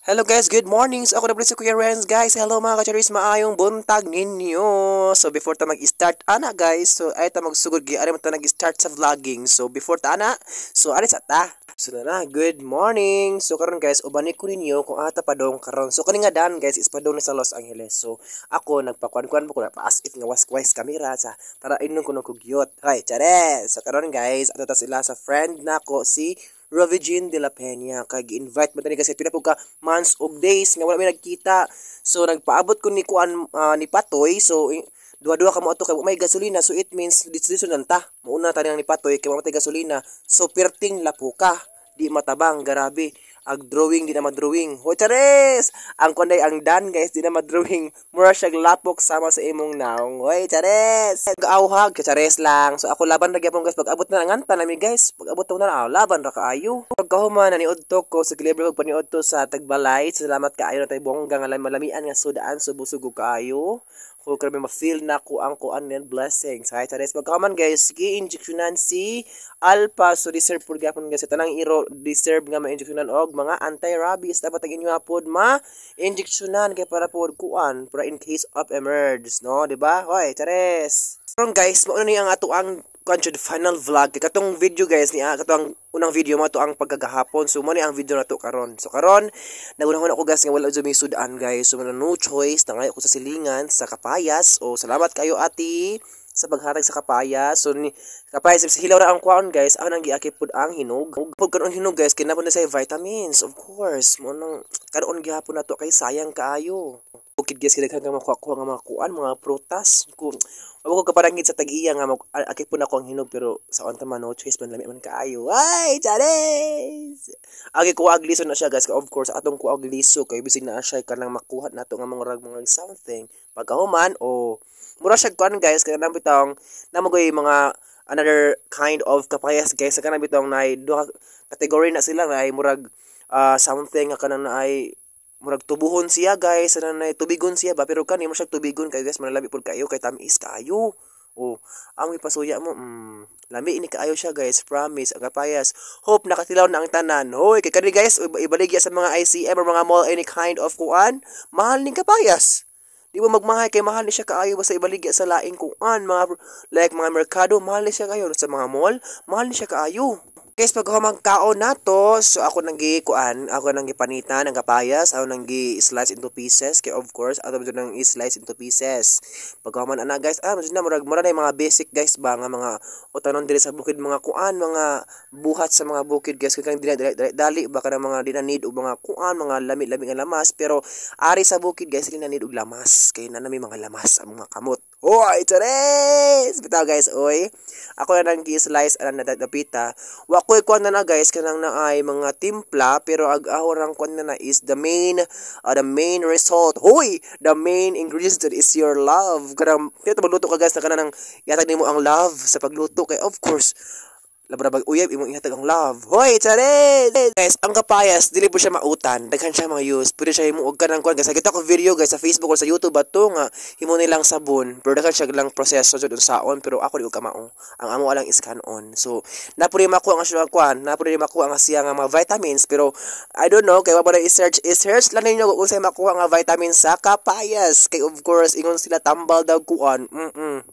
Hello guys, good morning. So ako na si Kuya Renz, guys. Hello mga kacharis, maayong buntag ninyo. So before ta mag-start ana guys, so ay ta magsugod gi ari man ta nag-start sa vlogging. So before ta ana, so ari sa ta. So na na, good morning. So karon guys, ubani ko ninyo kung ata padong karon. So kani nga dan guys is padong ni sa Los Angeles. So ako nagpakuan-kuan ko na pa as if nga was wise camera sa para inon ko no kugyot. Hay, chares. So karon guys, ato ta sila sa friend nako si Rovigin de la Peña kay gi-invite man tani kasi pila po ka months og days nga wala mi nagkita. So nagpaabot ko ni kuan ni Patoy. So duha-duha ka mo ato kay may gasolina, so it means dito dito ta. Muuna ta ni Patoy kay wa gasolina. So perting lapo ka di matabang, garabe ag drawing, di na madrawing. Hoy, chares! Ang kunday ang dan guys, di na madrawing, mura siya lapok sama sa imong naong. Hoy, chares! Gaawhag, chares lang. So ako laban ra gyapon guys, pag abot na nganta nami guys, pag abot na ah, laban ra kaayo. Pagkahuman naniudto ko sa gilibre og paniudto sa tagbalay. Salamat kaayo na tay bongga nga malamian nga sudaan, subusog kaayo ko, grabe ma-feel na ko ang kuan and blessings. Hay, chares! Pagkahuman guys, gi-injectionan si Alpha. So deserve pud gyapon guys, tanang iro deserve nga ma-injectionan og mga anti-rabies. Dapat ang inyo pod ma-injectionan kay para pod kuan, para in case of emerge, no, di ba? Hoy, chares! Karon guys, mao ni ang ato ang kuan final vlog. Kay katong video guys ni katong unang video mo to ang pagkagahapon. So mo ni ang video nato karon. So karon nagunahon ako guys nga wala jud may sudan guys. So no choice, nangayo ko sa silingan sa kapayas. O salamat kayo ati sa paghatag sa kapaya. So ni kapayas sa hilaw ra ang kwaon guys. Ako nang giaki pud ang hinog. Pud karon hinog guys, kinapon na sa vitamins. Of course, mo nang karon gihapon nato kay sayang kaayo. Bukid guys, kay daghan nga makuha nga mga kuan, mga prutas. Kung wala ko kaparangit sa tag-iya nga akit po na ako ang hinog, pero sa unta man no choice man, lami man kaayo. Ay, chares! Agi kuha og liso na siya guys. Of course, atong kuha og liso kay bisig na siya kanang makuha nato nga mga rag mga something. Pagkahuman o mura siya kuan guys, kay kanang bitong namagoy mga another kind of kapayas guys. Kanang bitong nay duha category na sila nga ay murag something nga kanang naay murag tubuhon siya guys, ana nay tubigon siya ba, pero kani mo siya tubigon kay guys, manalabi pud kayo kay tamis kaayo. Oh, ang ipasuya mo, lami ini kaayo siya guys, promise, ang kapayas. Hope nakatilaw na ang tanan. Hoy, kay kani guys, ibaligya sa mga ICM or mga mall, any kind of kuan, mahal ning kapayas. Di mo magmahal kay mahal ni siya kaayo basta ibaligya sa laing kuan, mga like mga merkado, mahal ni siya kayo sa mga mall, mahal ni siya kaayo. Guys, pag magkaon nato, so ako nang gikuan, ako nang gipanitan ang kapayas, ako nang gi-slice into pieces, kay of course, ato mo nang i-slice into pieces. Pag human ana guys, ah, na murag mura na yung mga basic guys ba nga mga utanon diri sa bukid, mga kuan, mga buhat sa mga bukid guys, kay dili dali, dali, dali ba kana mga di na need og mga kuan, mga lami-lami nga lamas, pero ari sa bukid guys, dili na need og lamas, kay na nami mga lamas ang mga kamot. Hoy, chares! Bitaw guys, oy. Ako na nang gi-slice ana na dapita. Wa ko'y kuan na na guys kanang naay mga timpla, pero ag ahorang kuan na na is the main result. Hoy, the main ingredient is your love. Kanang kaya magluto ka guys na kanang ihatag nimo ang love sa pagluto kay of course labrabag uyab imong ihatag ang love. Hoy, chares! Guys, ang kapayas dili po siya mautan. Daghan siya mga use. Pwede siya himo og kanang kuan guys. Kita ko video guys sa Facebook or sa YouTube ato nga himo nilang sabon. Pero daghan siya lang proseso jud unsaon, pero ako di ko kamao. Ang amo lang is kanon. So, napuri makuha nga siya kuan, napuri makuha nga siya nga mga vitamins, pero I don't know kay wa ba i-search, i-search lang ninyo kung unsay makuha nga vitamins sa kapayas. Kay of course ingon sila tambal daw kuan.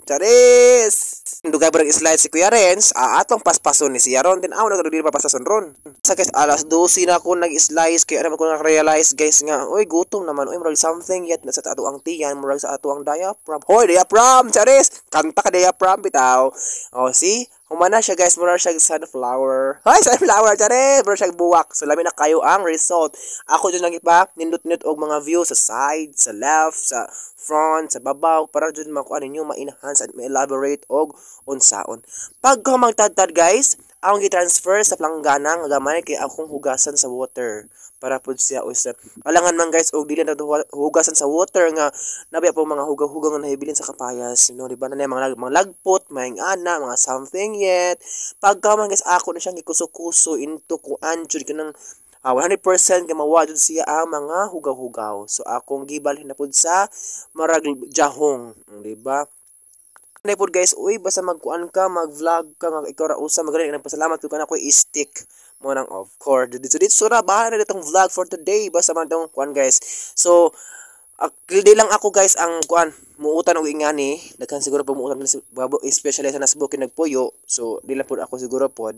Charis! Dugay ba slide si Kuya Renz, atong paspason ni siya ron. Din aw na dili pa pasason ron. Sa guys, alas 12 na ako nag-slice kay ano ko na-realize guys nga, oy gutom naman, oy murag something yet na sa ato ang tiyan, murag sa ato ang diaphragm. Hoy, diaphragm, charis! Kanta ka diaphragm bitaw. Oh, see? Humana siya guys, mura siya sunflower. Hoy, sunflower, charis! Mura siya buwak. So lami na kayo ang result. Ako dyan lang ipa, nindot-nindot og mga view sa side, sa left, sa front, sa babaw, para dyan makuha ninyo, ma-enhance at ma-elaborate og unsaon. Pag magtadtad guys, akong gi-transfer sa planggana nga gamay kay akong hugasan sa water para pud siya usab. Alangan man guys og dili na hugasan sa water nga nabi po mga hugaw-hugaw nga nahibilin sa kapayas, no, di ba na mga lagpot, mga ana, mga something yet. Pagka man guys, ako na siyang gikuso-kuso into kuan jud kanang 100% kay mawa jud siya ang mga hugaw-hugaw. So akong gibalhin na pud sa marag jahong, di ba? Anay pod guys, uy, basta magkuan ka, mag-vlog ka, nga ikaw ra usa, magaling nagpasalamat ko kana ko stick. Mo nang of course dito dito ra, bahala na ditong vlog for today, basta man tong kuan, guys. So di lang ako, guys, ang kuan muutan og ingani, daghan siguro po muutan, especially sa nasbuk nagpuyo. So di lang pod ako siguro pod,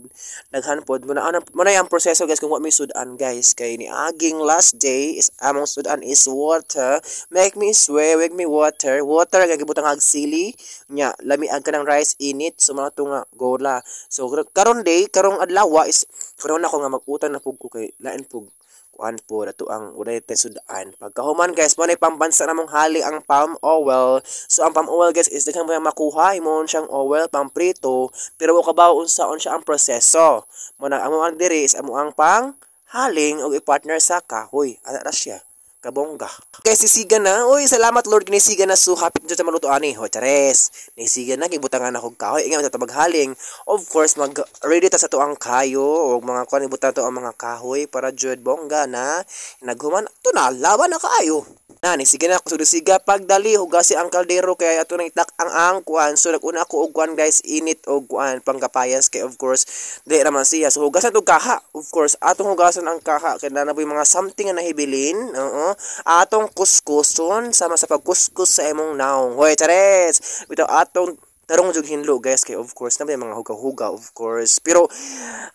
daghan pod. Muna ana mo na ang proseso, guys, kung wa may sudan, guys, kay ni aging last day is among sudan is water. Make me swear, make me water water nga gibutang ag sili nya, lami ag kanang rice init. So mga to nga go la. So karon day, karong adlaw is karon ako nga mag-utan na pug ko kay lain pug kuan po ato ang walay tay sudan. Pagkahuman, guys, mo na pambansa namong hali ang palm oil. So ang palm oil, guys, is daghan mo makuha imo siyang oil pamprito, pero wa kabaw unsaon siya ang proseso. Mo na amo ang diri is amo ang pang haling og i-partner sa kahoy. Ana ra siya kabongga. Guys, sisiga na. Uy, salamat Lord, kinisiga na. So, hapit dyan sa maluto ani. Ho, chares. Nisiga na, gibutangan ako kahoy. Ingat ta maghaling. Of course, mag ready ta sa tuang kayo o mga kuan, ibutang to ang mga kahoy para jud bongga na. Naghuman, to na, laban na kaayo. Na, nisiga na ako. So, pagdali, hugasi ang kaldero kaya ato nang itak ang kuan. So, naguna ako og kuan, guys, init og kuan, pangkapayas kay of course, di raman siya. So, hugasan tog kaha. Of course, atong hugasan ang kaha kay na na mga something nga nahibilin. Oo. Atong kuskuson sama sa pagkuskus sa imong naong. Hoy, chares! Bitaw atong tarong jud hinlo, guys, kay of course na may mga huga-huga, of course. Pero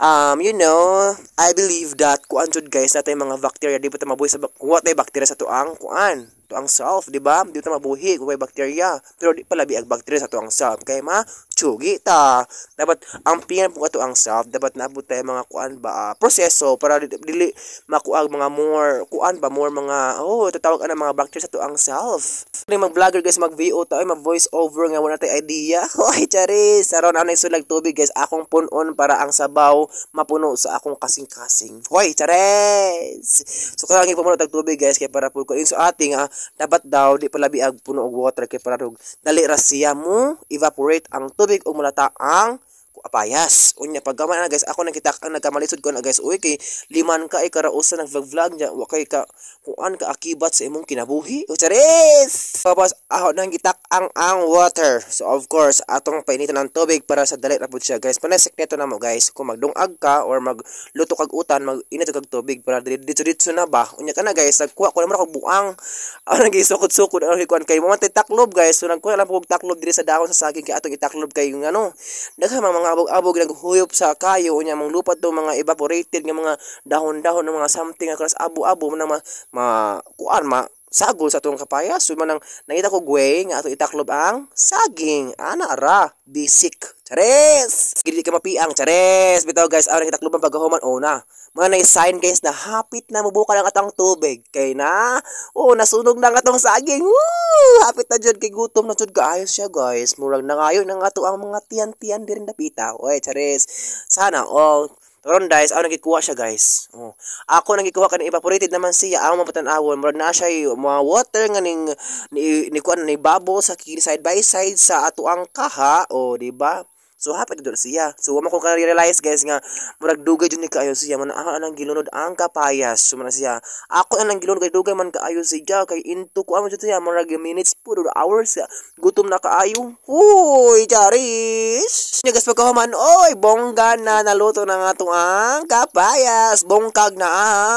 I believe that kuan jud, guys, natay mga bacteria, di pa ta mabuhi sa kuha tay bacteria sa tuang kuan, tuang self, di ba? Di ta mabuhi kung may bacteria, pero di pala biag bacteria sa tuang self kay ma tsugi ta. Dapat ang pingan po ato ang self, dapat naabot tayo mga kuan ba, proseso para dili makuha mga more kuan ba, more mga, oh, tatawag ana mga bacteria sa tuang self. Kung mag vlogger, guys, mag VO ta, mag voice over nga wala tay idea. Hoy, charis! Aron anay sulag tubig, guys, akong punon para ang sabaw mapuno sa akong kasing-kasing. Hoy, charis! So kaya puno tag tubig, guys, kay para po ko so ating dapat daw di pala biag puno og water kay para rog dali ra siya mo evaporate ang tubig ug mulata ang apayas. Unya pagkaman na, guys, ako nakita ang nagkamalisod ko na, guys. Uy, kay liman ka ay karausan nag vlog vlog niya, wa kay ka kuan ka akibat sa imong kinabuhi. O charis! Tapos ako nang gitak ang water. So of course, atong painitan ng tubig para sa dali ra pud siya, guys. Panay sekreto na mo, guys. Kung magdungag ka or magluto kag utan, mag-init kag tubig para dito dito na ba. Unya ka na, guys, nagkuha ko naman ako buang. Ako nang gisukod-sukod ang kuan kay mo man taklob, guys. So nagkuha lang ko taklob diri sa dahon sa saging kay atong itaklob kay yung ano. Daghan mga abog-abog naghuyop sa kayo, unya mong lupat to mga evaporated nga mga dahon-dahon ng mga something across abo-abo man ma, ma kuan ma sagol sa atong kapayas. So manang nakita ko gway nga ato itaklob ang saging. Ana ra, basic. Chares! Gili ka mapiang, chares! Bitaw, guys, aw itaklob ang pagkahuman, oh na. Mga na sign, guys, na hapit na mubuka lang atang tubig. Kay na, oh, nasunog na ang atong saging. Woo! Hapit na jud kay gutom na jud kaayo siya, guys. Murag nangayo na nga to ang mga tiyan-tiyan dirin dapita. Oy, chares. Sana all. Karon, guys, ako nagikuha siya, guys. Oh. Ako nagikuha kani evaporated naman siya. Ako mapatan-awon murag na siya mga water nga ning ni kuan ni bubble sa side by side sa ato ang kaha, oh, di ba? So hapit dito siya. So wa man ko ka-realize, guys, nga murag dugay jud ni kaayo siya man ako anang gilunod ang kapayas. So man siya. Ako anang gilunod kay dugay man kaayo siya kay into ko man siya murag minutes pud or hours. Gutom na kaayo. Huy, charis. Nya, guys, pagkahuman, oy, bongga na, naluto na nga to ang kapayas. Bongkag na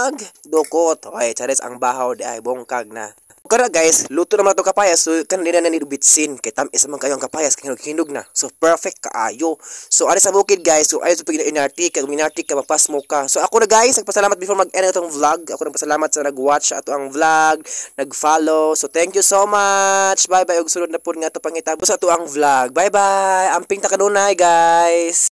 ag dukot. Oy, charis, ang bahaw di ay bongkag na. Kara, guys, luto naman to kapayas. So kan na ni bitsin kay tam-is man kayo ang kapayas kay hinog na. So perfect kaayo. So ari sa bukid, guys, so ayo sa pag inarty ka, minarty ka, mapasmo ka. So ako na, guys, nagpasalamat before mag-end itong vlog. Ako nagpasalamat sa nag-watch ato ang vlog, nag-follow. So thank you so much. Bye bye ug sulod na pud nga to pangitabo sa ato ang vlog. Bye bye. Amping ta kanunay, guys.